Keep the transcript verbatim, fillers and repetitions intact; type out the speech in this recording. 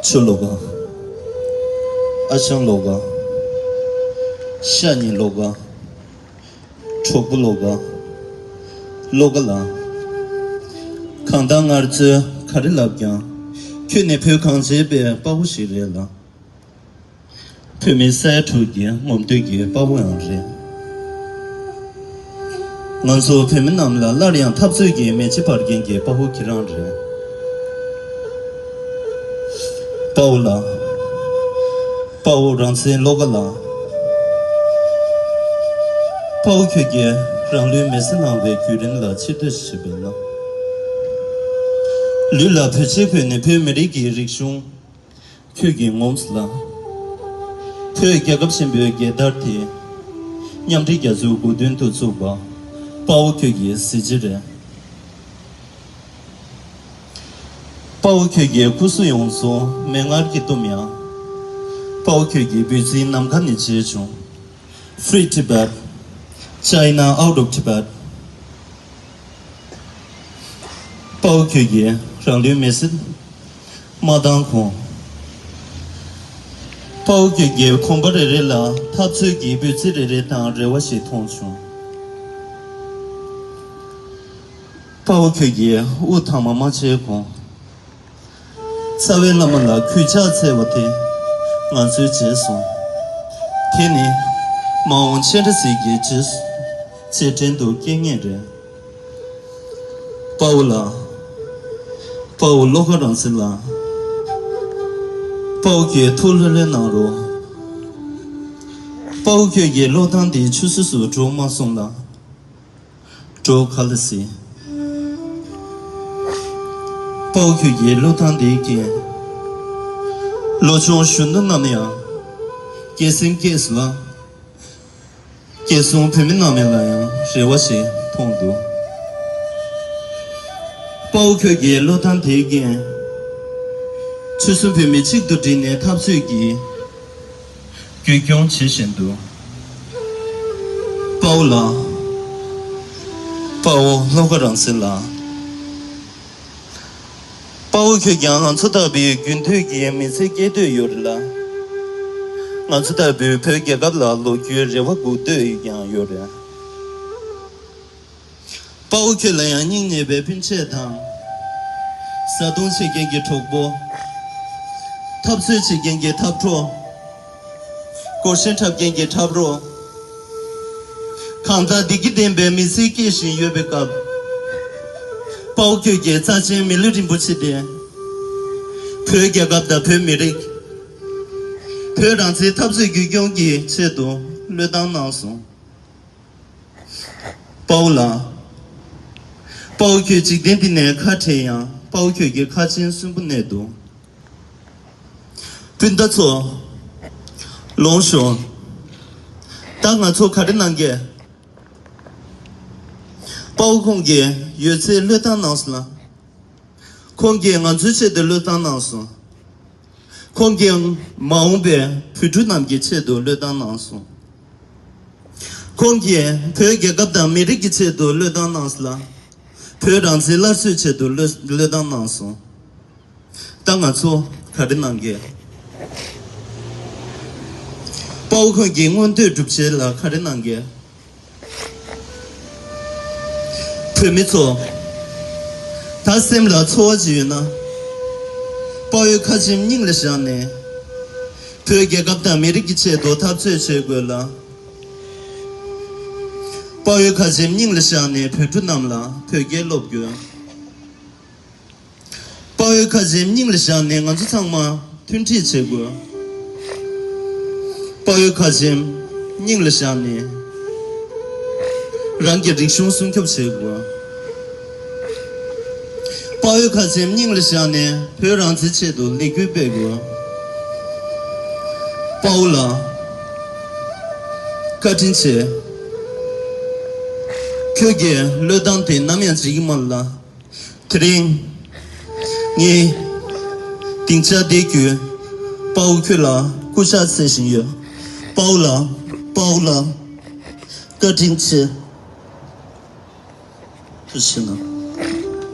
ཆུ་ལོ་ག་ཨ་ཞང་ལོ་ག་ཤ་ཉེ་ལོ་ག་གྲོགས་པོ་ལོ་ག་ལོ་ག་ལགས། གང་ལྟར་ངར་ཚོས་ག་རེ་ལབ་ཀྱང་། ཁྱོད་ནི་བོད་གངས་ཅན་པའི་དཔའ་བོ་ཞིག་རེད་ལགས། བོད་མི་ས་ཡ་དྲུག་གི་ངོམ་སྟོན་གྱི་དཔའ་བོའང་རེད། ང་ཚོ་བོད་མི་རྣམས་ལ་སླར་ཡང་འཐབ་རྩོད་ཀྱི་མེ་ལྕེ་འབར་མཁན་གྱི་དཔའ་བོ་ཁྱེད་རང་རེད། དཔའ་བོ་ལགས། དཔའ་བོ་རང་བཙན་བློ་དགའ་ལགས། དཔའ་བོ་ཁྱོད་ཀྱིས་རང་ལུས་མེ་སྲེག་གནང་བའི་བརྒྱུད་རིམ་ལ་ཆེ་བསྟོད་ཞུ་བ་ལགས། ལུས་ལ་བོད་ཆས་གོན་ནས་བོད་མི་རིགས་ཀྱི་རིག་གཞུང་ཁྱོད་ཀྱིས་ངོམས་ལ། བོད་རྒྱལ་ཁབ་ཆེན་པོའི་རྒྱལ་དར་དེ་མཉམ་འབྲེལ་རྒྱལ་ཚོགས་དགུ་སྟོན་དུ་བཙུགས་པ། དཔའ་བོ་ཁྱོད་ཀྱི་གཟི་བརྗིད་རེད། དཔའ་བོ་ཁྱོད་ཀྱི་སྐུ་གཟུགས་ཡོངས་སུ་མེ་མངར་གྱིས་བཏུམས་ཡང་། དཔའ་བོ་ཁྱོད་ཀྱི་འབོད་ཚིག་ནམ་མཁའ་ནས་མཇལ་བྱུང་། Free Tibet, China out of Tibet. དཔའ་བོ་ཁྱོད་ཀྱིས་རང་ལུས་མེ་སྲེག་མ་བཏང་གོང་། དཔའ་བོ་ཁྱོད་ཀྱིས་གོམ་པ་རེ་རེ་ལ་འཐབ་རྩོད་ཀྱི་འབོད་ཚིག་རེ་རེ་དང་རེ་བ་ཞིག་མཐོང་བྱུང་། དཔའ་བོ་ཁྱོད་ཀྱིས་དབུ་ཐང་མ་མ་བྱས་གོང་། རྩ་བའི་བླ་མ་ལ་གུས་ཕྱག་འཚལ་བ་དེ་ང་ཚོའི་རྗེས་སུ། དེ་ནི་མ་འོངས་ཆེ་འདྲ་ཟིག་གི་རྗེས་རྗེས་དྲན་དུ་སྐྱེལ་ངེས་རེད། དཔའ་བོ་ལགས། དཔའ་བོ་བློ་དགའ་རང་བཙན་ལགས། དཔའ་བོ་ཁྱོད་ཐུགས་ལྷོད་ལྷོད་གནང་རོགས། དཔའ་བོ་ཁྱོད་ཀྱི་བློས་བཏང་དེ་ཆུད་ཟོས་སུ་འགྲོ་མ་སོང་ལགས། འགྲོ་ག་ལ་སྲིད། དཔའ་བོ་ཁྱོད་ཀྱི་བློས་བཏང་དེའི་རྐྱེན། ལོ་ཆུང་གཞོན་ནུ་རྣམས་ཡང་སྐྱེད་སྲིང་སྐྱེས་སུ་ལ། སྐྱེད་སྲིང་བོད་མི་རྣམས་ལ་ཡང་རེ་བ་ཞིག་མཐོང་འདུག། དཔའ་བོ་ཁྱོད་ཀྱི་བློས་བཏང་དེའི་རྐྱེན། ཆོལ་གསུམ་བོད་མི་གཅིག་ཏུ་བསྒྲིལ་ནས་འཐབ་རྩོད་ཀྱི་རྒྱུན་སྐྱོང་བྱེད་བཞིན་འདུག། དཔའ་བོ་ལགས། དཔའ་བོ་བློ་དགའ་རང་བཙན་ལགས། དཔའ་བོ་ཁྱོད་ཀྱང་ང་ཚོ་ལྟ་བུའི་རྒྱུན་མཐུད་ཀྱི་མི་ཚེ་སྐྱེལ་འདོད་ཡོད་རེད་ལ། ང་ཚོ་ལྟ་བུའི་བོད་རྒྱལ་ཁབ་ལ་ལོ་རྒྱུས་རེ་བ་སྒུག་འདོད་ཀྱང་ཡོད་རེད། དཔའ་བོ་ཁྱོད་ལ་ཡང་སྙིང་ཉེ་བའི་སྤུན་མཆེད་དང་། བཟའ་བཏུང་བྱེད་མཁན་གྱི་གྲོགས་པོ། འཐབ་རྩོད་བྱེད་མཁན་གྱི་འཐབ་གྲོགས། སྒོར་གཞས་འཁྲབ་མཁན་གྱི་འཁྲབ་རོགས། གང་ལྟར་བདེ་སྐྱིད་ལྡན་པའི་མི་ཚེ་སྐྱེལ་བཞིན་ཡོད་པའི་སྐབས། དཔའ་བོ་ཁྱོད་ཀྱི་རྩ་ཆེན་མི་ལུས་རིན་པོ་ཆེ་དེ། བོད་རྒྱལ་ཁབ་དང་བོད་མི་རིགས། བོད་རང་བཙན་འཐབ་རྩོད་རྒྱུན་སྐྱོང་གི་ཆེད་དུ་བློས་བཏང་གནང་སོང་། དཔའ་བོ་ལགས། དཔའ་བོ་ཁྱོད་འཇིག་རྟེན་འདི་ནས་ཁ་བྲལ་ཡང་དཔའ་བོ་ཁྱོད་ཀྱི་ཁ་ཆེམས་གསོན་པོ་གནས་འདུག། སྤུན་ཟླ་ཚོ། ལོངས་ཤོག། ད་ང་ཚོ་ག་རེ་གནང་གས། དཔའ་བོ་ཁོང་གིས་ཡོད་ཚད་བློས་བཏང་གནང་སོང་ལ། ཁོང་གིས་ང་ཚོའི་ཆེད་དུ་བློས་བཏང་གནང་སོང་། ཁོང་གིས་མ་འོངས་པའི་བོད་ཕྲུག་རྣམས་ཀྱི་ཆེད་དུ་བློས་བཏང་གནང་སོང་། ཁོང་གིས་བོད་རྒྱལ་ཁབ་དང་མི་རིགས་ཀྱི་ཆེད་དུ་བློས་བཏང་གནང་སོང་ལ། བོད་རང་བཙན་སླར་གསོའི་ཆེད་དུ་བློས་བློས་བཏང་གནང་སོང་། ད་ང་ཚོ་ག་རེ་གནང་གས། དཔའ་བོ་ཁོང་གི་མངོན་འདོད་སྒྲུབ་བྱེད་ལ་ག་རེ་གནང་གས། བོད་མི་ཚོ། ད་སེམས་ལ་ཚོར་བ་ཅིག་ཡོད་ན། དཔའ་བོའི་ཁ་ཆེམས་སྙིང་ལ་བཞག་ནས། བོད་རྒྱལ་ཁབ་དང་མི་རིགས་ཀྱི་ཆེད་དུ་འཐབ་རྩོད་བྱེད་དགོས་ལ། དཔའ་བོའི་ཁ་ཆེམས་སྙིང་ལ་བཞག་ནས་བོད་ཕྲུག་རྣམས་ལ་བོད་སྐད་སློབ་དགོས། དཔའ་བོའི་ཁ་ཆེམས་སྙིང་ལ་བཞག་ནས་ང་ཚོ་ཚང་མ་མཐུན་སྒྲིལ་བྱེད་དགོས། དཔའ་བོའི་ཁ་ཆེམས་སྙིང་ལ་བཞག་ནས་རང་གི་རིག་གཞུང་སྲུང་སྐྱོབ་བྱེད་དགོས། དཔའ་བོའི་ཁ་ཆེམས་སྙིང་ལ་བཞག་ནས་བོད་རང་བཙན་ཆེད་དུ་ལས་འགུལ་སྤེལ་དགོས། དཔའ་བོ་ལགས། བཀའ་དྲིན་ཆེ། ཁྱོད་ཀྱི་བློས་བཏང་དེ་ནམ་ཡང་བརྗེད་ཀྱི་མ་རེད་ལ། དེ་རིང་ངས་སྡིངས་ཆ་འདི་བརྒྱུད་དཔའ་བོ་ཁྱོད་ལ་སྐུ་ཕྱག་འཚལ་བཞིན་ཡོད། དཔའ་བོ་ལགས། དཔའ་བོ་ལགས། བཀའ་དྲིན་ཆེ། ཐུགས་རྗེ་གནང་།